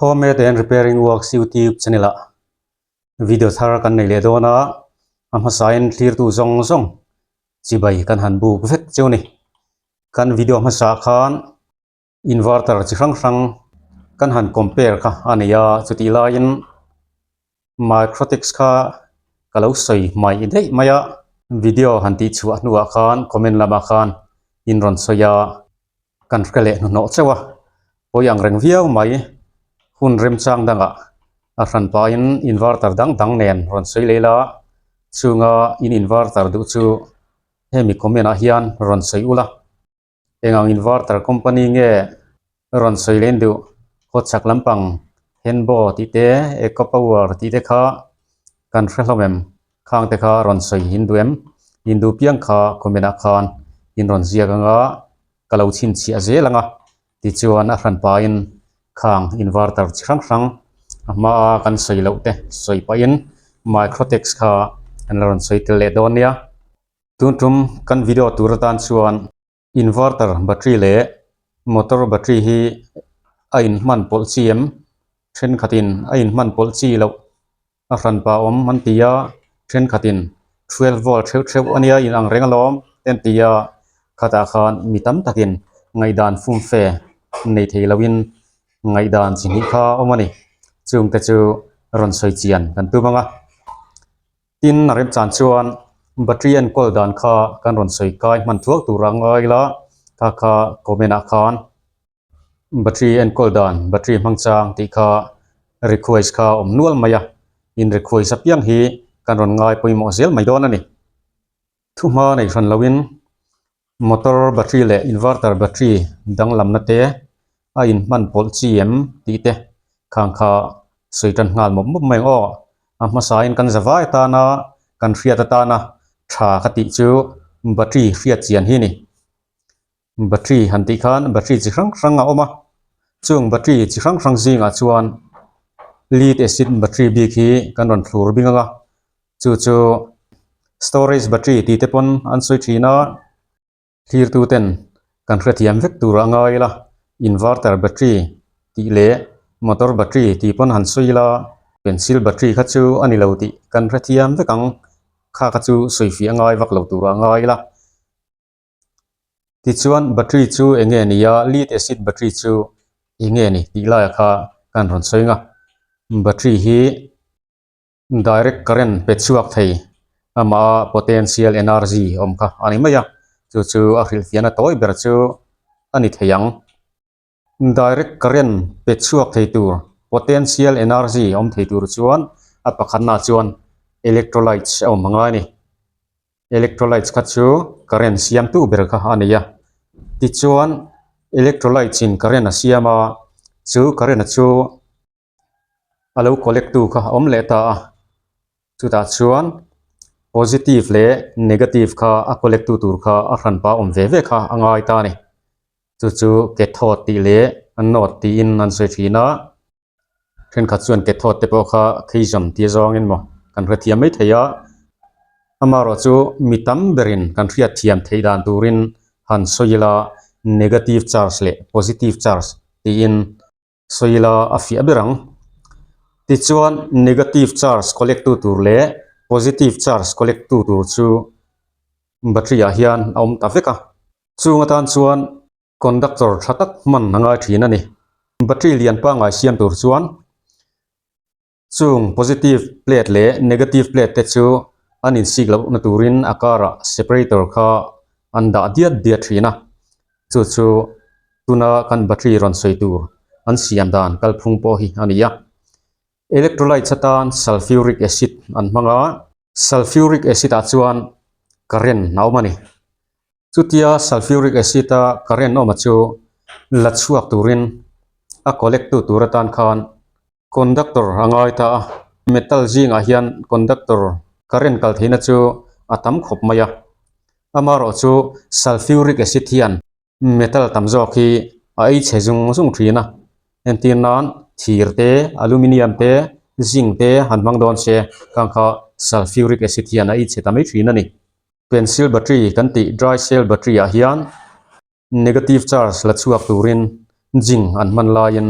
Homemade and Repairing Works YouTube channel ah video thar kan nei leh dawn a, a hmasain thlirtu zawng zawng chibai kan han buk vek cheu ni. Kan video hmasa khan inverter chi hrang hrang kan han compare kha a nei a, chutih laiin Microtics kha ka lo sawi hmaih daih mai a, video han tih chhuah hnuah khan comment lamah khan in rawn sawi a. Kan hre leh hnuhnawh chauh a, pawi ang reng viau mai. Hun remchang dangah a hran pahin inverter dang dang nen rawn sawi leh ila, chunga in inverter duh chu hemi comment ah hian rawn sawi ula. Eng ang inverter company nge rawn sawi leh in duh? Khawchhak lampang Henbo tih te, Eco Power tih te kha kan hre hlawm em? Khang te kha rawn sawi in duh em? In duh piang kha comment ah khan in rawn ziak anga ka lo chhinchhiah zel anga tichuan a hran pahin khang inverter chi hrang hrang a hmaa kan sawi loh te sawi pahin microtex kha an la rawn sawi tel leh dawn nia. Tun tum kan video tur atan chuan inverter battery leh motor battery hi a inhman pawlh chi em? Thenkhatin a inhman pawlh chi loh a hranpa awm an ti a, thenkhatin 12 volt theuh theuh a nia in ang reng alawm te an ti a, khatah khan mi tam takin ngaihdan fumfe nei thei loin ngaihdan chi hnih kha a awm a ni. Chungte chu rawn sawi chian kan tum ang a. Tin, a remchan chuan battery enkawl dan kha kan rawn sawi kai hman thuak tur a ngai la, kha kha comment ah khan battery enkawl dan, battery hmang chang tih kha request kha a awm nual mai a, in request apiang hi kan rawn ngai pawimawh zel mai dawn a ni. Thuhma nei hran loin motor battery leh inverter battery danglamna te a inhman pawlh chi em tih te khang kha sawi tan nghal mawp mawp mai ang aw. A hmasain kan zavai atana kan hriat atana tha ka tih chu battery hriat chian hi a ni. Battery han tih khan battery chi hrang hrang a awm a, chung battery chi hrang hrang zingah chuan lead acid battery bik hi kan rawn thlur bing ang a, chu chu storage battery tih te pawn an sawi thin a, thlirtu ten kan hrethiam vek tur a ngai ila inverter battery tih leh motor battery tih pawn han sawi ila pencil battery kha chu a ni lo tih kan hrethiam vek ang, kha kha chu sawifiah ngai vak lo tur a ngai ila. Tichuan battery chu eng nge ni a, lead acid battery chu eng nge ni tih laiah kha kan rawn sawi ang a. Battery hi direct current pe chhuak thei amaha potential energy awm kha a ni mai a, chu chu a hrilhfiahna tawi ber chu a ni thei ang. Direct current pe chhuak thei tur potential energy awm thei tur chuan a pakhatna chuan electrolytes a awm angai a ni. Electrolytes kha chu current siamtu ber kha a ni a, tichuan electrolytes in current a siam a, chu current chu a lo collect tu kha a awm leh ta a, chutah chuan positive leh negative kha a collect tu tur kha a hranpa awm ve ve kha a ngai ta a ni. Chu chu cathode tih leh anode tiin an sawi thin a, thenkhat chuan cathode te pawh kha kheizam tia zawngin maw kan hrethiam mai thei a, amaherawh chu mi tam berin kan hriatthiam theih dan turin han sawi ila negative charge leh positive charge tiin sawi ila a fiah ber ang. Tichuan negative charge collect tu tur leh positive charge collect tu tur chu battery ah hian a awm ta vek a. Chung atan chuan conductor tha tak hman a ngai thin a ni. Battery lian pangngai siam tur chuan chung positive plate leh negative plate te chu an insik lohna turin a karah separator kha an dah diat diat thin a. Chu chu tuna kan battery rawn sawi tur an siam dan kalphung pawh hi a ni a. Electrolytes atan sulfuric acid an hmang a, sulfuric acid ah chuan current a awm a ni. Chutia sulfuric acid a current awma chu la chhuak turin a collect tu tur atan khan conductor a ngai ta a, metal zingah hian conductor current kal theihna chu a tam khawp mai a, amaherawh chu sulfuric acid hian metal tam zawk hi a ei chhe zung zung thin a, entir nan thir te aluminium te zinc te han hmang dawn se khang kha sulfuric acid hian a ei chhe ta mai thin a ni. Pencil battery kan tih dry cell battery ah hian negative charge la chhuak turin zinc an hman laiin.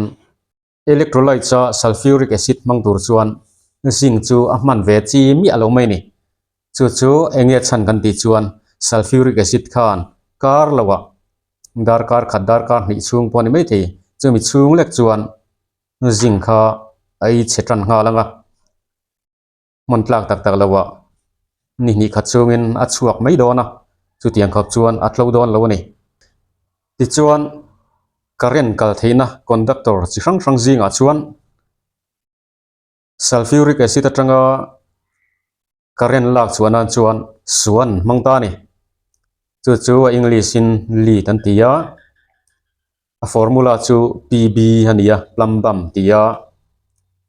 Electrolytes a sulfuric acid hmang tur chuan zinc chu a hman ve chi miah lo mai a ni. Chu chu eng nge chhan kan tih chuan sulfuric acid khan kar loah darkar khat darkar hnih chhung pawh a ni maithei. Chumi chhung lek chuan zinc kha a ei chhe tan nghal ang a. Hmun tlak tak tak loah ni hnih khat chungin a chhuak mai dawn a, chutiang khawp chuan a tlo dawn lo a ni. Tichuan current kal theihna conductor chi hrang hrang zingah chuan sulfuric acid atanga current lak chhuah nan chuan suan hmang ta a ni. Chu chu a english in lead an ti a. A formula chu Pb a ni a, plumbum ti a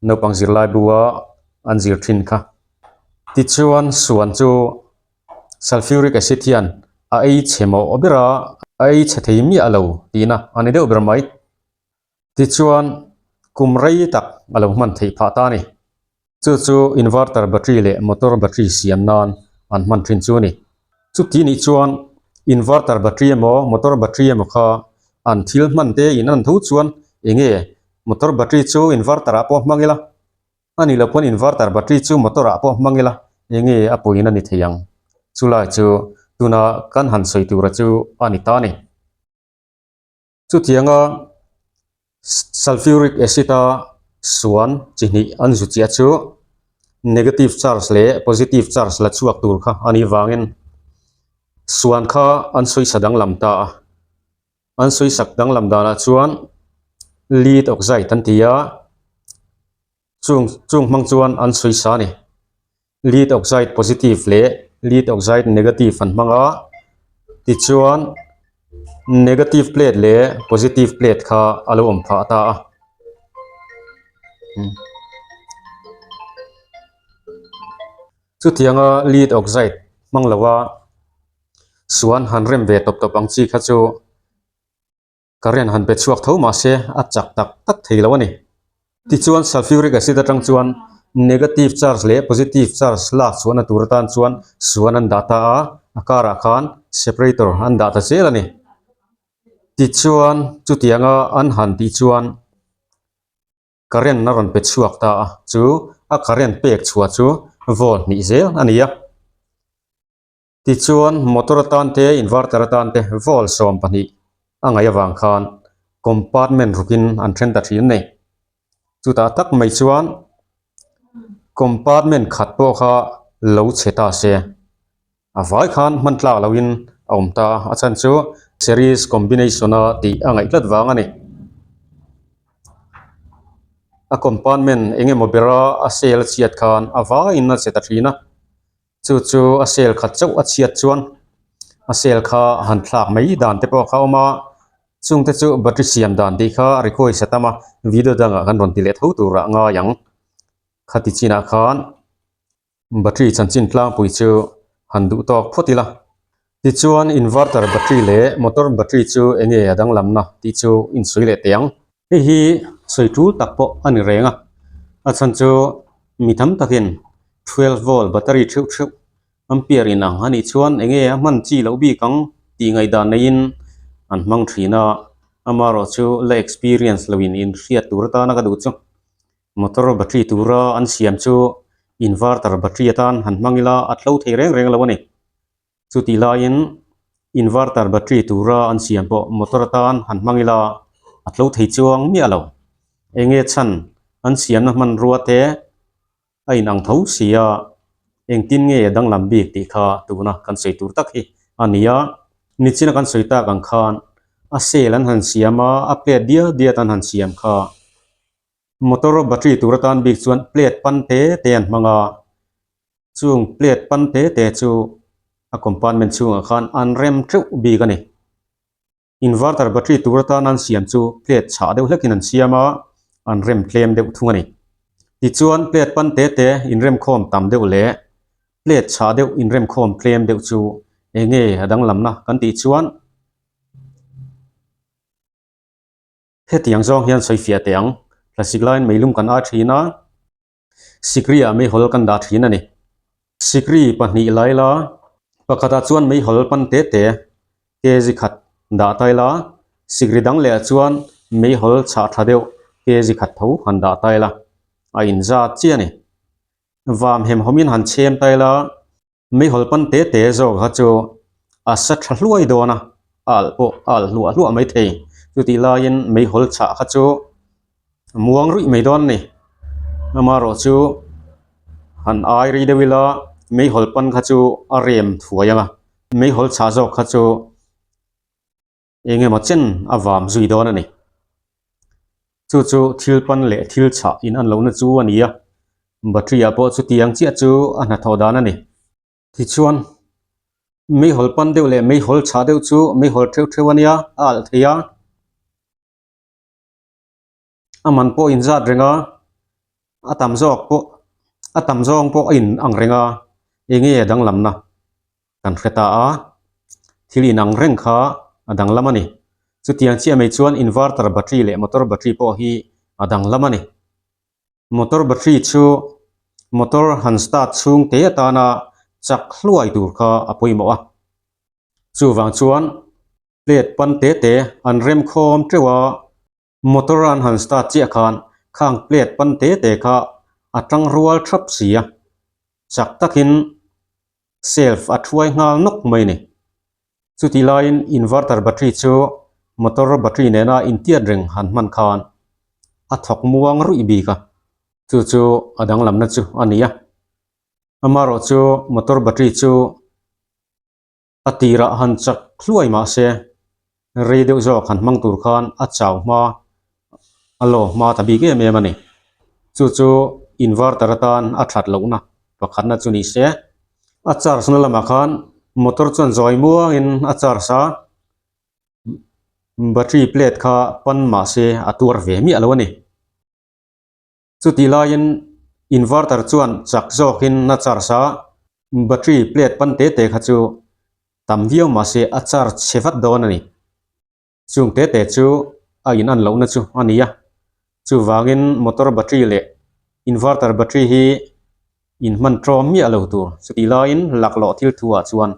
naupang zirlai bua an zir thin kha. Tichuan suan chu sulfuric acid hian a ei chhe mawh ber a, a ei chhe thei miah lo tihna a ni deuh ber mai. Tichuan kum rei tak a lo hman theih phah ta a ni. Chu chu inverter battery leh motor battery siam nan an hman thin chu a ni. Chuti nih chuan inverter battery emaw motor battery emaw kha an thil hman te in an tho chuan eng nge motor battery chu inverter ah pawh hmang ila a nih loh pawn inverter battery chu motor ah pawh hmang ila eng nge a pawhin a ni thei ang. Chulai chu tuna kan han sawi tura chu a ni ta a ni. Chutianga sulfuric acid a suan chi hnih an zu chiah chu negative charge leh positive charge la chhuak tur kha a nih vangin suan kha an sawisa danglam ta a, an sawisak danglam danah chuan lead oxide an ti a, chung chung hmang chuan an sawisa a ni. Lead oxide positive leh lead oxide negative an hmang a tichuan negative plate leh positive plate kha a lo awm phah ta a. Chutianga lead oxide hmang lova suan han rem ve tawp tawp ang chi kha chu. Current han pe chhuak tho mahse a chak tak tak thei lo a ni. Tichuan sulfuric acid atang chuan negative charge leh positive charge lak chhuahna tur atan chuan suan an dah ta a, a karah khan separator an dah ta zel a ni. Tichuan chutianga an han tih chuan current a rawn pe chhuak ta a, chu a current pek chhuah chu volt hnih zel a ni a. Tichuan, motor atan te, inverter atan te volt 12 a ngaih avang khan compartment rukin an then ta thin a ni. Chutah tak mai chuan compartment khat pawh kha lo chhe ta se, a vai khan hman tlak loin a awm ta a, a chhan chu series combination a tih a ngaih tlat vang a ni. A compartment eng emaw bera a cell a chhiat khan a vaiin a chhe ta thin a. Chu chu a cell khat chauh a chhiat chuan a cell kha han thlak mai dan te pawh kha a awm a chung te chu battery siam dan tih kha request a tam a video dangah kan rawn ti leh tho turah ngai ang khati chinah khan battery chanchin tlangpui chu han duh tawk phawt ila tichuan inverter battery leh motor battery chu eng nge a danglamna tih chu insawi leh teh ang. Hei hi sawi tul tak pawh a ni reng a, a chhan chu mi tam takin 12 volt battery theuh theuh ampere inang a nih chuan eng nge a hman chi loh bik ang tih ngaihdan neiin an hmang thin a, amaherawh chu la experience loin inhriat tur atana ka duh chu motor battery tura an siam chu inverter battery atan han hmang ila a tlo thei reng reng lo a ni. Chutih laiin inverter battery tura an siam pawh motor atan han hmang ila a tlo thei chuang miah lo. Eng nge chhan an siamna hmanrua te a inang tho si a, engtin nge a danglam bik tih kha tuna kan sawi tur tak hi a ni a. Nichina kan sawi tak ang khan a cell an han siam a, a plate dial diat an han siam kha. Motor battery tur atan bik chuan plate pan te te an hmang a. Chung plate pan te te chu a compartment chhungah khan an rem teuh bik a ni. Inverter battery tur atan an siam chu plate chhah deuh hlekin an siam a, an rem tlem deuh thung a ni. Tichuan plate pan te te inremkhawm tam deuh leh plate chhah deuh inremkhawm tlem deuh chu eng nge a danglamna kan tih chuan hetiang zawng hian sawi fiah teh ang. Thlasik laiin meilum kan ai thin a. Sikri ah meihawl kan dah thin a ni. Sikri pahnih lai la, pakhatah chuan meihawl pan te te kg khat dah tai la, sikri dang leh ah chuan meihawl chhah tha deuh Kg khat tho han dah ta ila a inzat chiah a ni. Vam hem hawmin han chhem ta ila meihawl pan te te zawk kha chu a sa tha hluai dawn a, a alh pawh a alh hluah hluah mai thei. Chutih laiin meihawl chhah kha chu a muang ruih mai dawn a ni. Amaherawh chu han ai rei deuh ila meihawl pan kha chu a rem thuai ang a, meihawl chhah zawk kha chu eng emaw chen a vam zui dawn a ni. Chu chu thil pan leh thil chhah in an lohna chu a ni a, battery ah pawh chutiang chiah chu a hnathawh dan a ni. Tichuan, meihawl pan deuh leh meihawl chhah deuh chu meihawl theuh theuh a nia, a alh thei a. A man pawh inzat reng a, a tam zawk pawh a tam zawng pawh a in ang reng a, eng nge a danglamna kan hre ta a, thil inang reng kha a danglam a ni. Chutiang chiah mai chuan inverter battery leh motor battery pawh hi a danglam a ni. Motor battery chu motor han start chhung te atana chak hluai tur kha a pawimawh a, chuvang chuan plate pan te te an rem khawm teuh a. Motor an han start chiah khan khang plate pan te te kha a tang rual thap si a, chak takin self a thuai nghal nawk mai a ni. Chutih laiin inverter battery chu motor battery nena intiat reng han hman khan a thawk muang ruih bik a, chu chu a danglamna chu a ni a. Amaherawh chu motor battery chu A tirah han chak hluai mah se, rei deuh zawk han hmang tur khan a chau hma a law hma ta bik em em a ni. Chu chu inverter atan a that lohna pakhatna chu ni se. A charge na lamah khan motor chuan zawi muangin a charge a, battery plate kha pan mah se a tuar ve miah lo a ni. Chutih laiin inverter chuan chak zawkin a charge a, battery plate pan te te kha chu tam viau mahse a charge chhe vat dawn a ni. Chung te te chu a in an lohna chu a ni a, chuvangin motor battery leh inverter battery hi in hman tawm miah lo tur. Chutih laiin laklawh thil thu ah chuan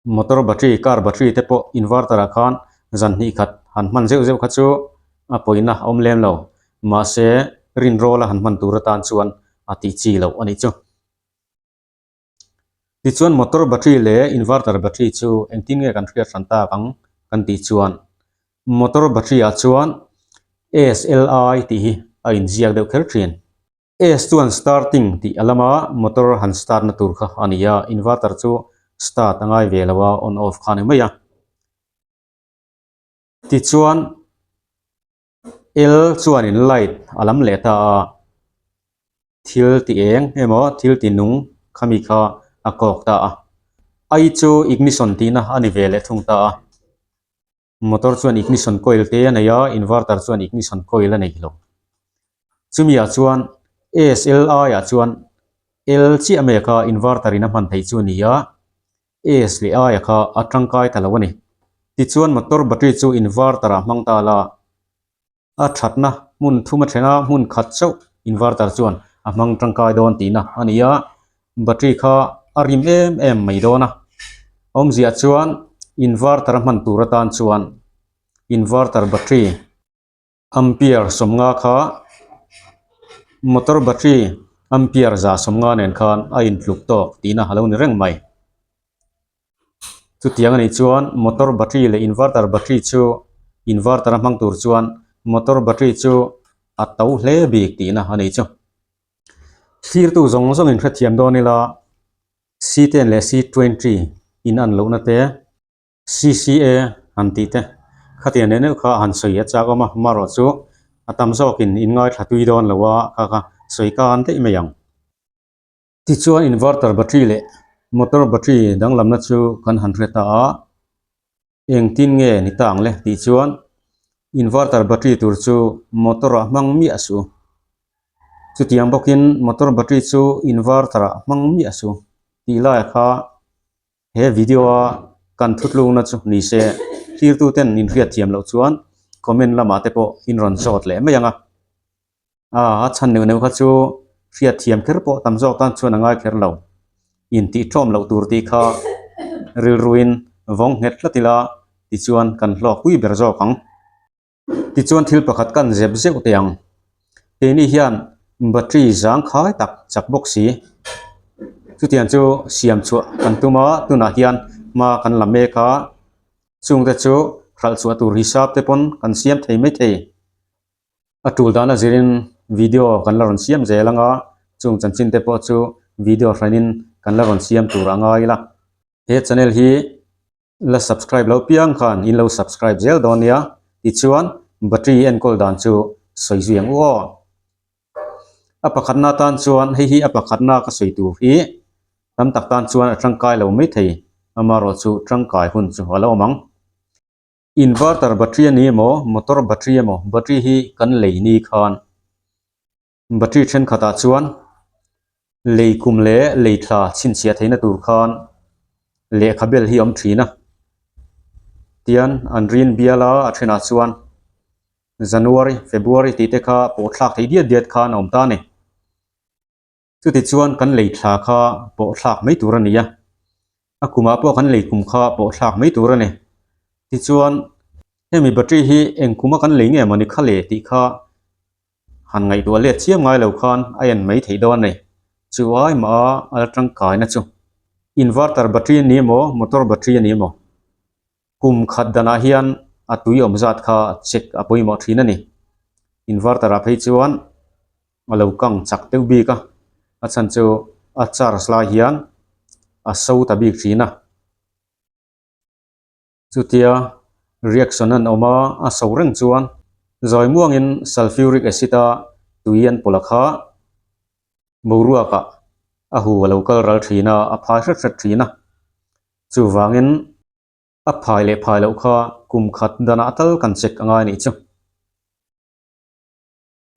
Motor battery, car battery te pawh inverter ah khan zan hnih khat han hman zeuh zeuh kha chu a pawina a awm lem lo. Mahse, rinrawl a han hman tur atan chuan a tih chi loh a nih chu. Tichuan motor battery leh inverter battery chu engtin nge kan hriat hran tak ang kan tih chuan motor battery ah chuan SLI tih hi a inziak deuh kher thin. S chuan starting tih a lam a, motor han start na tur kha a ni a, inverter chu start a ngai ve lo a, on off kha a ni mai a. Tichuan L chuanin light a lam leh ta a, thil ti eng emaw thil ti nung khami kha a kawk ta a. I chu ignition tihna a ni ve leh thung ta a. Motor chuan ignition coil te a nei a, inverter chuan ignition coil a nei lo. Chumi ah chuan SLI ah chuan L chiah mai kha inverter in a hman theih chu a ni a, S leh I ah kha a tangkai ta lo a ni. Tichuan motor battery chu inverter ah hmang ta la. A thatna hmun thum a thleng a, hmun khat chauh inverter chuan a hmang tangkai dawn tihna a ni a, battery kha a rim em em mai dawn a. Awmziah chuan inverter a hman tur atan chuan inverter battery ampere sawmnga kha motor battery ampere za sawmnga nen khan a intluk tawk tihna a lo ni reng mai. Chutiang a nih chuan motor battery leh inverter battery chu inverter a hmang tur chuan motor battery chu a to hle bik tihna a ni chu. Thlirtu zawng zawng in hrethiam dawn ila C ten leh C 20 in an lohna te CCA han tih te khatiang neuh neuh kha han sawi a chak awm a marawh chu a tam zawkin in ngaithla tui dawn lo a kha kha sawi kan daih mai ang. Tichuan inverter battery leh motor battery danglamna chu kan han hre ta a, engtin nge ni ta ang le tih chuan inverter battery tur chu motor ah hmang miah suh. Chutiang bawkin motor battery chu inverter ah hmang miah suh tih laiah kha he video a kan thutlukna chu ni se hlirtu ten inhriat thiam loh chuan comment lamah te pawh in rawn zawt leh mai ang a. A chhan neuh neuh kha chu hriat thiam kher pawh tam zawk tan chuan a ngai kher lo. Intih ṭawm loh tur tih kha rilruin vawng nghet tlat ila tichuan kan hlawk pui ber zawk ang. Tichuan thil pakhat kan zep zeuh teh ang. Keini hian battery zangkhai tak chak bawk si. Chutiang chu siam chhuah kan tum a, tunah hian hma kan la mek a, chungte chu hralh chhuah tur hisap te pawn kan siam thei maithei. A tul dan a zirin video kan la rawn siam zel ang a, chung chanchin te pawh chu video hranin kan la rawn siam tur a ngai ila. He channel hi la subscribe lo piang khan in lo subscribe zel dawn nia, tichuan battery enkawl dan chu sawi zui ang u aw. A pakhatna tan chuan hei hi a pakhatna ka sawi tur hi tam tak tan chuan a tangkai lo maithei, amaherawhchu tangkai hun chu a lo awm ang. Inverter battery a ni emaw motor battery emaw battery hi kan lei ni khan battery thenkhatah chuan lei kum leh lei thla chhinchhiah theihna tur khan lehkha bel hi a awm thin a tian an rin bial a a thenah chuan January February tih te kha pawh thlak theih diat diat khan a awm ta a ni. Chutichuan kan lei thla kha pawh thlak mai tur a ni a, a kumah pawh kan lei kum kha pawh thlak mai tur a ni. Tichuan hemi battery hi eng kuma kan lei nge mawni kha le tih kha han ngaihtuah let chiam ngai lo khan a en mai theih dawn a ni. Chu ai mah a a la tangkaina chu inverter battery a ni emaw motor battery a ni emaw kum khat danah hian a tui awm zat kha check a pawimawh thin a ni. Inverter ah phei chuan. a lo kang chak deuh bik a a chhan chu a charge lai hian a so ta bik thin a chutia reaction an awm a a so reng chuan zawi muangin sulphuric acid a tui an pawlh a kha boruak ah a hu a lo kal ral thin a a phai hret hret thin a chuvangin a phai leh phai loh kha kum khat danah tal kan check a ngai a nih chu.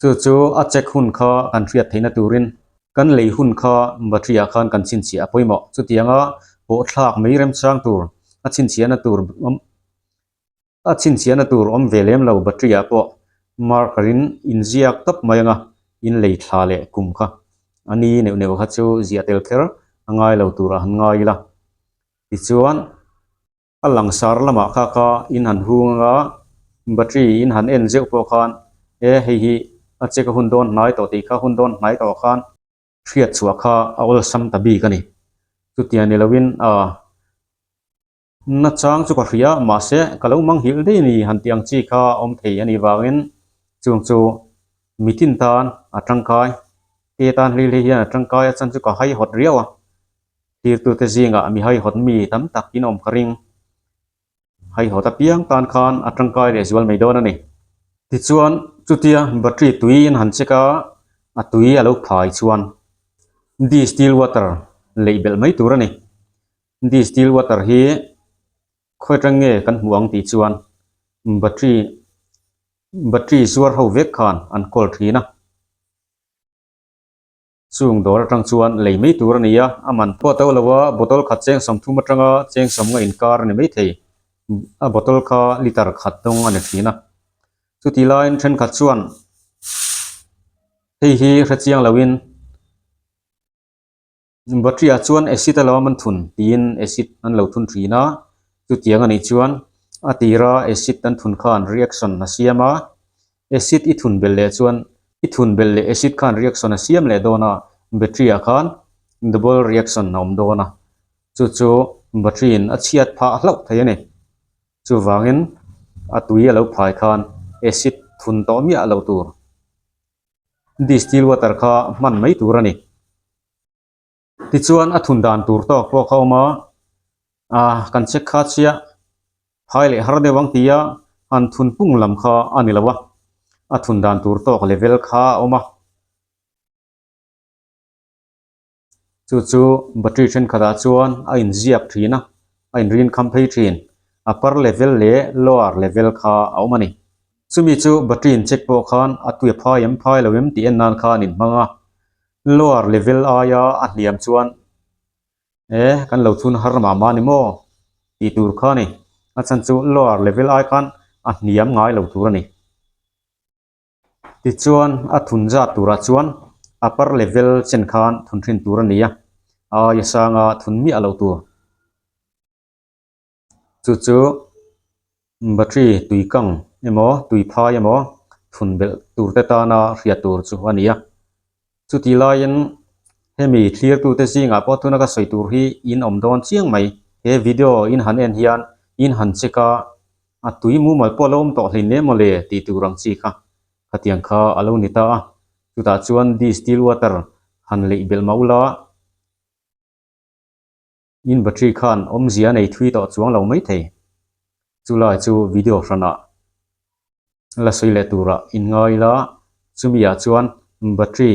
Chu chu a check hun kha kan hriat theihna turin kan lei hun kha battery ah khan kan chhinchhiah a pawimawh. Chutianga pawh thlak mai remchang tur a chhinchhiahna tur awm a chhinchhiahna tur awm ve lem lo battery ah pawh marker in inziak tawp mai anga in lei thla leh kum kha a ni neuh neuh kha chu ziah tel kher a ngai lo tur a han ngai ila. Tichuan. A langsar lamah kha kha in han hung anga battery in han en zeuh pawh khan e hei hi a check a hun dawn hnai tawh tih kha hun dawn hnai tawh khan hriat chhuah kha a awlsam ta bik a ni. Chutiang ni loin ah nachang chu ka hria mahse ka lo mang hilh daih a ni han tih ang chi kha a awm thei a nih vangin chung chu mitin tan a tangkai te tan hlei hlei hian a tangkai a chan chu ka haihawt riau a. Tirtute zingah mi haihawt mi tam tak in awm ka ring. Haihawt apiang tan khan a tangkai leh zual mai dawn a ni. Tichuan, chutia battery tui in han check a, a tui a lo phai chuan distill water leih belh mai tur a ni. Distill water hi khawi atang nge kan hmuh ang tih chuan battery battery zuar ho vek khan an kawl thin a. Chung dawr atang chuan lei mai tur a ni a, a man pawh to lo a, bottle khat cheng 30 atanga cheng 50 inkar a ni mai thei. A bottle kha liter khat dawng a ni thin a. Chutih laiin thenkhat chuan hei hi hre chiang loin battery ah chuan acid a lo awm an thun tiin acid an lo thun thin a, chutiang a nih chuan a tira acid an thun khan reaction a siam a. Acid i thun belh leh chuan i thun belh leh acid khan reaction a siam leh dawn a, battery ah khan double reaction a awm dawn a, chu chu battery in a chhiat phah hlauh thei a ni. Chuvangin a tui a lo phai khan acid thun tawh miah loh tur distill water kha hman mai tur a ni. Tichuan a thun dan tur tawk pawh kha awm a, ah kan check kha chiah phai leh har deuh ang tia an thun pung lam kha a ni lo a, a thun dan tur tawk level kha a awm a. Chu chu battery thenkhatah chuan a inziak thin a, a inrin kham phei thin, upper level leh lower level kha a awm a ni. Chumi chu battery in check pawh khan a tui a phai em phai lo em tih en nan khan inhmang a. Lower level aia a hliam chuan e kan lo chhun har mah mah a ni maw tih tur kha a ni. A chhan chu lower level ai khan a hniam ngai lo tur a ni. Tichuan a thun zat turah chuan upper level chen khan thun thin tur a ni a, a aia sanga thun miah loh tur. Chu chu battery tui kang emaw tui phai emaw thun belh tur te tana hriat tur chu a ni a. Chutih laiin hemi thlirtute zingah pawh tuna ka sawi tur hi in awm dawn chiang mai. He video in han en hian in han check a, a tui mumal pawh a lo awm tawh hlein lem maw le tih tur ang chi kha khatiang kha a lo ni ta a. Chutah chuan distill water han leih belh mah ula In battery khan awmzia a nei thui tawh chuang lo maithei. Chulai chu video hranah la sawi leh turah in ngai ila, chumi ah chuan battery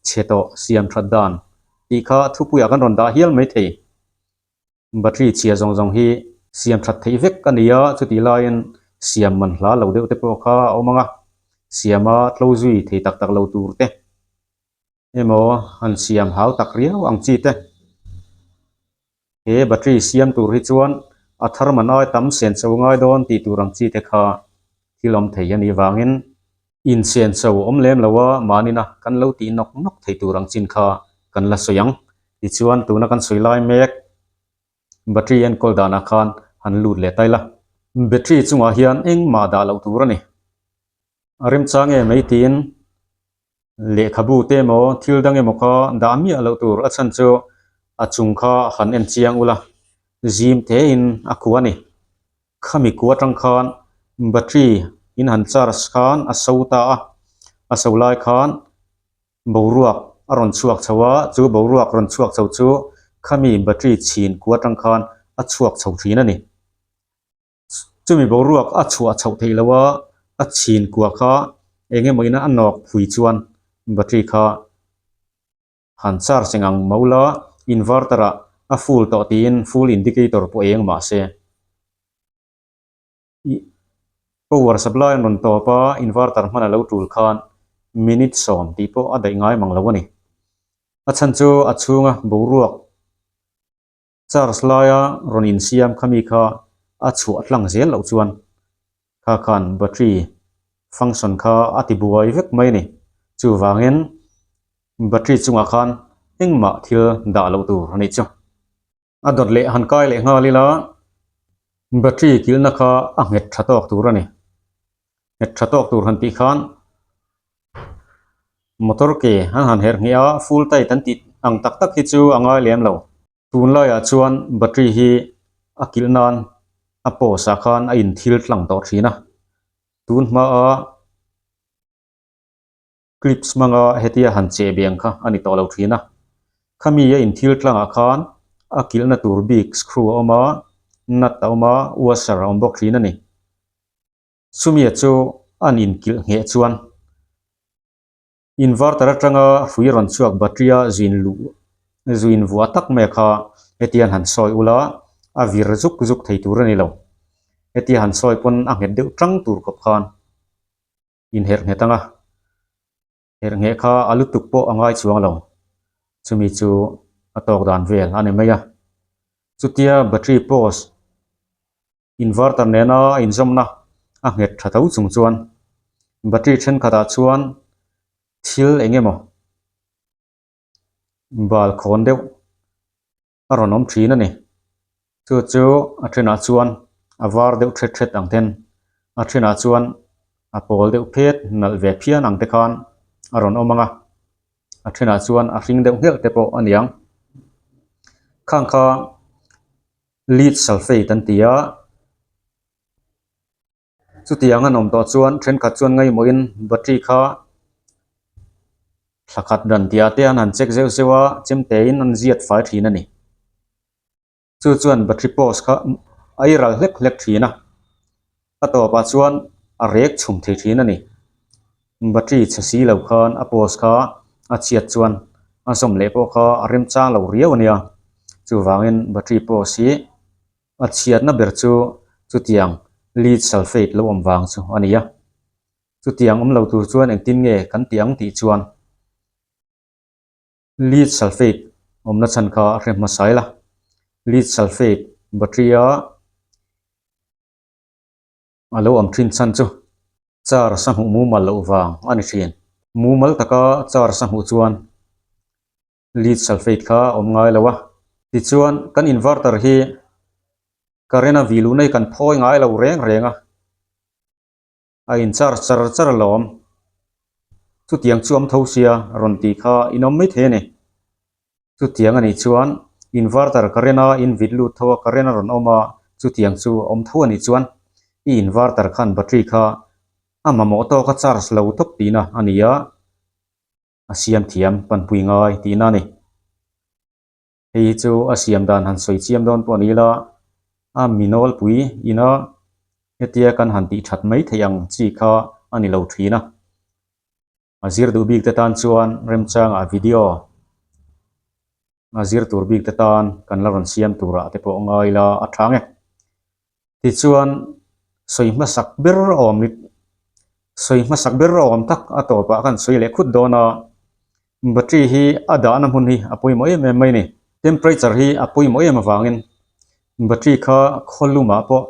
chhe tawh siam that dan tih kha thupuiah kan rawn dah hial maithei. Battery chhia zawng zawng hi siam that theih vek a ni a, chutih laiin siam man hla lo deuh te pawh kha a awm ang a, siama tlo zui thei tak tak lo tur te. Emaw han siam hau tak riau ang chi te. He battery siam tur hi chuan a thar man ai tam sen cho ngai dawn tih tur ang chi te kha thil awm thei a nih vangin insen cho awm lem lo a mahnina kan lo tih nawk nawk thei tur ang chin kha kan la sawi ang. Tichuan tuna kan sawi lai mek battery enkawl danah khan han lut leh ta ila. Battery chungah hian engmah dah loh tur a ni. A remchang em mai tiin Lehkhabu te emaw thil dang emaw kha dah miah loh tur a chhan chu a chung kha han en chiang ula zim tein a kua a ni. Khami kua atang khan battery in han charge khan a so ta a, a so lai khan boruak a rawn chhuak chho a, chu boruak rawn chhuak chho chu khami battery chhin kua atang khan a chhuak chho thin a ni. Chumi boruak a chhuah chhoh theih loh a, a chhin kuah kha eng emaw ina a nawk phui chuan battery kha han charge eng ang mo la, inverter ah a full tawh tiin full indicator pawh eng mah se. Ih power supply an rawn tawp a, inverter hman a lo tul khan minute sawm tih pawh a daih ngai mang lo a ni. A chhan chu a chhunga boruak. Charge laia rawn insiam kha mi kha a chhuah tlang zel loh chuan kha khan battery function kha a ti buai vek mai a ni. Chuvangin battery chungah khan engmah thil dah loh tur a nih chu. A dawt leh han kai leh nghal ila battery kilhna kha a nghet tha tawk tur a ni. Nghet tha tawk tur han tih khan motor ke an han herh ngheh a full tight an tih ang tak tak hi chu a ngai lem lo. Tunlaiah chuan battery hi a kilh nan a post ah khan a inthil tlang tawh thin a, tun hmaa clips hmanga hetia han cheh beng kha a ni tawh lo thin a. Khami a inthil tlangah khan a kilhna tur bik screw a awm a, nut a awm a, washer a awm bawk thin a ni. Chumia chu an inkilh ngheh chuan inverter atanga hrui rawn chhuak battery a zin luh zuin vuah tak mai kha hetiang han sawi ula a vir zuk zuk thei tur a ni lo. Hetia han sawi pawn a nghet deuh tang tur khawp khan inherh nghet ang a, herh ngheh kha a lutuk pawh a ngai chuang lo. Chumi chu a tawk dan vel a ni mai a. Chutia battery post Inverter nena a inzawmna a nghet tha tho chung chuan battery thenkhatah chuan thil eng emaw bal khawn deuh a rawn awm thin a ni. Chu chu a thenah chuan a var deuh thet thet ang ten a thenah chuan a pawl deuh phet nalh ve phian ang te khan a rawn awm ang a, a thenah chuan a hring deuh nghelh te pawh a ni ang. Khang kha. Lead sulfate an ti a, chutiang an awm tawh chuan thenkhat chuan ngaimawhin battery kha thla khat dan tih ah te an han check zeuh zeuh a, chemte in an ziat fai thin a ni. Chu chuan battery post kha a i ral hlek hlek thin a, a tawpah chuan a rek chhum thei thin a ni. Battery chhe si lo khan a post kha a chhiat chuan a zawm leh pawh kha a remchang lo riau a nia. Chuvangin battery post hi a chhiatna ber chu chutiang lead sulphate lo awm vang chu a ni a. Chutiang awm lo tur chuan engtin nge kan tih ang tih chuan lead sulphate awmna chhan kha a hre hmasa ila. Lead sulphate battery a a lo awm thin chhan chu Car sa hmuh mumal loh vang a ni thin. Mumal taka car sa hmuh chuan lead sulphate kha a awm ngai lo a. Tichuan kan inverter hi current a vih luh na hi kan phawi ngai lo reng reng a. A in charge char char alawm. Chutiang chu awm tho sia rawn tih kha in awm mai thei a ni. Chutiang a nih chuan inverter current a in vit lut tho a current a rawn awm a, chutiang chu a awm tho a nih chuan i inverter khan battery kha a mamawh tawk a charge lo tawp tihna a ni a, a siam thiam panpui ngai tihna a ni. Hei hi chu a siam dan han sawi chiam dawn pawh a ni ila, a mi nawlpui ina hetia kan han tih that mai theih ang chi kha a ni lo thin a. A zir duh bik te tan chuan remchangah video a zir tur bik te tan kan la rawn siam turah te pawh ngai ila a tha ang e. Tichuan sawi hmasak ber awm sawi hmasak ber awm tak a tawpah khan sawi leh khut dawn a, battery hi a dahna hmun hi a pawimawh em em mai a ni. Temperature hi a pawimawh em avangin battery kha khaw lumah pawh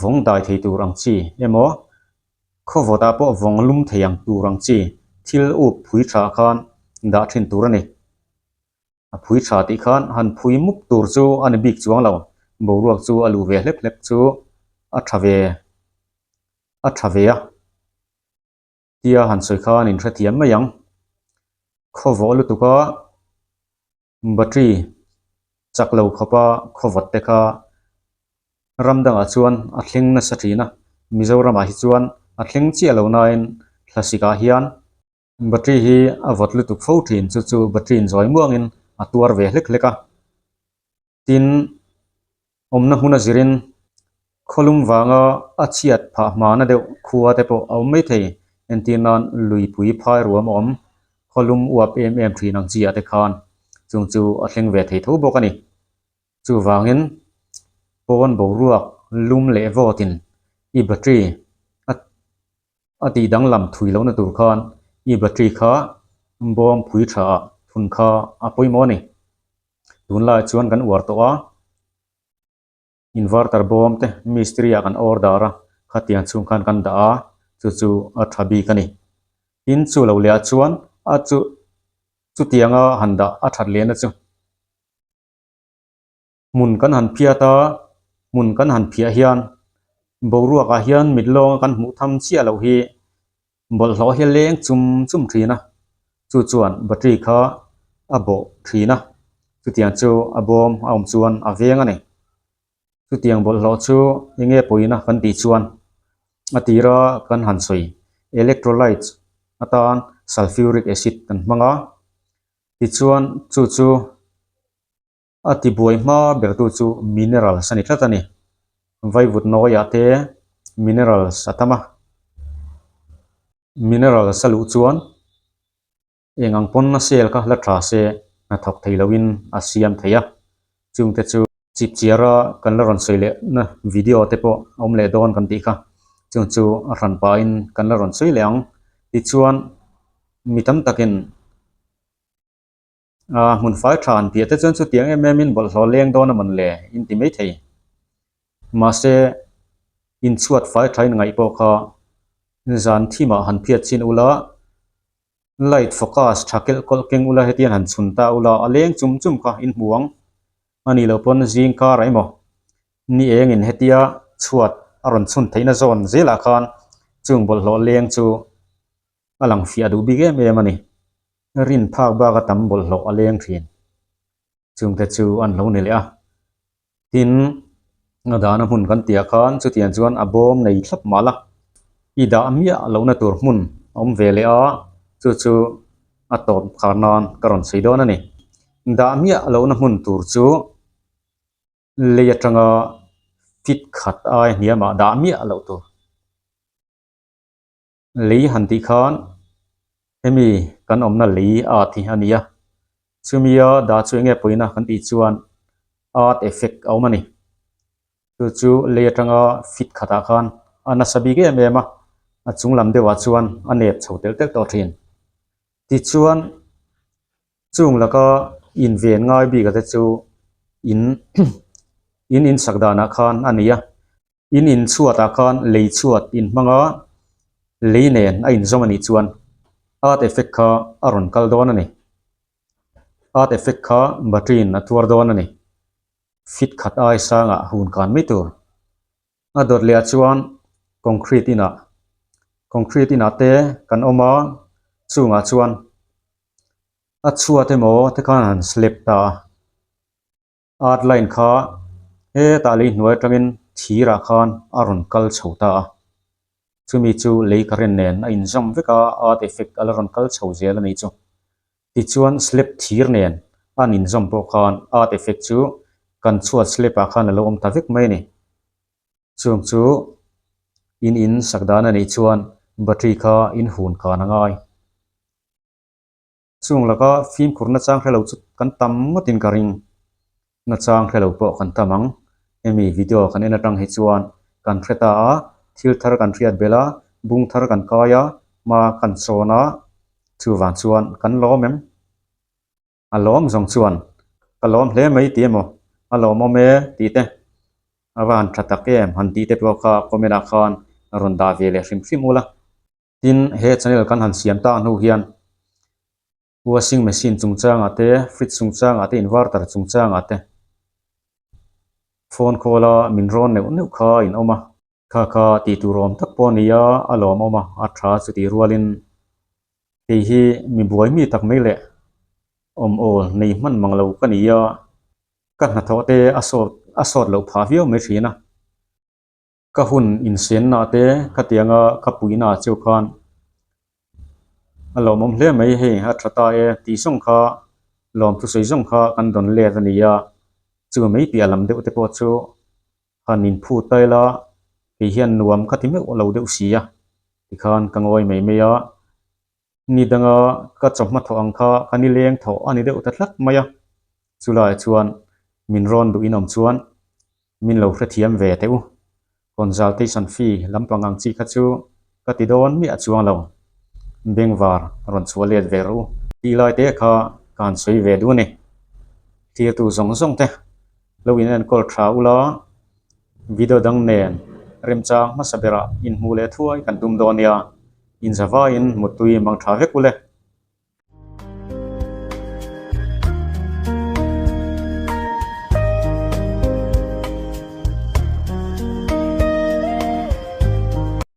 vawng dai thei tur ang chi emaw khaw vawtah pawh vawng lum thei ang tur ang chi thil up phui tha khan dah thin tur a ni. A phui tha tih khan han phui mup tur chu a ni bik chuang lo, boruak chu a luh ve hlek hlek chu a tha ve a tha ve a tia han sawi khan in hrethiam mai ang. Khaw vawh lutuk a battery chak lo khawpa khaw vawt te kha ram dangah chuan a thleng nasa thin a, Mizoramah hi chuan a thleng chiah lo nain thlasik ah hian Battery hi a vawt lutuk fo thin chu chu battery in zawi muangin a tuar ve hlek hlek a. Tin, awmna hmun a zirin khawlum vanga a chhiat phah hmana deuh khua te pawh a awm mai thei. Entir nan luipui phai ruam a awm khawlum uap em em thin ang chi ah te khan chung chu a thleng ve thei tho bawk a ni. Chuvangin pawn boruak lum leh vawtin i battery a A tih danglam thui lohna tur khan i battery kha bawm phui tha ah thun kha a pawimawh a ni. Tunlai chuan kan uar tawh a, inverter bawm te mistri ah kan order a, khatiang chhung khan kan dah a, chu chu a tha bik a ni. Tin chu lo leh ah chuan a chu chutianga han dah a that lehna chu. Hmun kan han phiat a, hmun kan han phiah hian boruakah hian mit lawnga kan hmuh tham chiah loh hi bawlhhlawh hi a leng chum chum thin a, chu chuan battery kha a bawh thin a, chutiang chu a bawm a awm chuan a veng a ni. Chutiang bawlhhlawh chu eng nge pawina kan tih chuan a tira kan han sawi electrolytes atan sulfuric acid kan hmang a, tichuan chu chu. A tibuai hma bertu chu minerals a ni tlat a ni. Vaivut nawiah te minerals a tam a. Minerals a luh chuan eng ang pawn a sel kha la tha se hnathawk thei loin a siam thei a. Chungte chu chipchiara kan la rawn sawi lehna video te pawh a awm leh dawn kan tih kha. Chung chu a hran pahin kan la rawn sawi leh ang. Tichuan mi tam takin. Aaa hmun fai tha an piah te chuan chutiang em em in bawlhhlawh leng dawn a mawn le in ti mai thei. Mahse inchhuat fai tha in ngaih pawh kha zan thimah han phiat chin ula light focus tha kelh kawlh keng ula hetiang han chhun ta ula a leng chum chum kha in hmu ang. A nih loh pawn zing kar ah emaw ni eng in hetia chhuat a rawn chhun theihna zawn zelah khan chung bawlhhlawh leng chu a lang fiah duh bik em em a ni. Rin phak bak a tam bawlhhlawh a leng thin. Chungte chu an lo ni leh a. Tin, a dahna hmun kan tihah khan chutiang chuan a bawm nei thlap mah la. I dah miah lohna tur hmun a awm ve leh a, chu chu a tawp khar nan ka rawn sawi dawn a ni. Dah miah lohna hmun tur chu lei atanga fit khat ai hniamah dah miah loh tur. Lei han tih khan hemi kan awmna lei art hi a ni a, chumia dah chu enge pawina kan tih chuan art effect a awm a ni. Chu chu lei atanga fit khatah khan a nasa bik em em a, a chung lam deuhah chuan a nep chho telh telh tawh thin. Tichuan chung laka inven ngai bik a te chu in in insak danah khan a ni a. In in chhuatah khan lei chhuat in hmang a, lei nen a inzawm a nih chuan earth effect kha a rawn kal dawn a ni. Earth effect kha battery in a tuar dawn a ni. Fit khat ai sangah hun kan mai tur. A dawt leh ah chuan concrete inah. Concrete inah te kan awm a, chungah chuan a chhuat emaw te khan an han slab ta a. Art line kha hetah lei hnuai atangin thirah khan a rawn kal chho ta a, chumi chu lei current nen a inzawm vek a, art effect a la rawn kal chho zel a nih chu. Tichuan slab thir nen an inzawm pawh khan art effect chu kan chhuat slab ah khan a lo awm ta vek mai a ni. Chung chu in in sak dan a nih chuan battery kha in hun kan a ngai. Chung laka fimkhur nachang hrelo chu kan tam ngawtin ka ring. Nachang hrelo pawh kan tam ang. Hemi video kan en atang hi chuan kan hre ta a, thil thar kan hriat belh a, bung thar kan kai a, hma kan sawn a, chuvang chuan kan lawm em? A lawm zawng chuan ka lawm hle mai ti emaw, a lawmawm e tih te, a va han tha tak em han tih te pawh kha comment ah khan rawn dah ve leh hrim hrim ula. Tin, he channel kan han siam tak hnu hian washing machine chungchangah te, fridge chungchangah te, inverter chungchangah te phone call a min rawn neuh neuh kha a inawm a. Kha kha tih tur awm tak pawh a ni a, a lawmawm a, a tha chutih rualin kei hi mi buai mi tak mai leh awm awl nei hman mang lo ka ni a, ka hnathawh te a sawt a sawt loh phah viau mai thin a. Ka hun insenna te khatianga ka puihna ah cheu khan a lawmawm hle mai hei a tha ta e tih zawng kha lawm thusawi zawng kha kan dawn let a ni a, chu mai piah lam deuh te pawh chu han inphut ta ila kei hian nuam ka ti meuh lo deuh si a tikhan ka ngawi mai mai a. Ni danga ka chawhma thawh ang kha ka nileng thawh a ni deuh ta tlat mai a, chulaiah chuan min rawn duh inawm chuan min lo hrethiam ve teh u. Consultation fee lampang ang chi kha chu ka ti dawn miah chuang lo, bengvar rawn chhuah let ve rawh u. Tih lai te kha ka han sawi ve duh a ni. Thirtu zawng zawng te lo in enkawl tha ula, video dang nen remchang hmasa berah inhmuh leh thuai kan tum dawn nia. Inzavaiin muttui mang tha vek ule.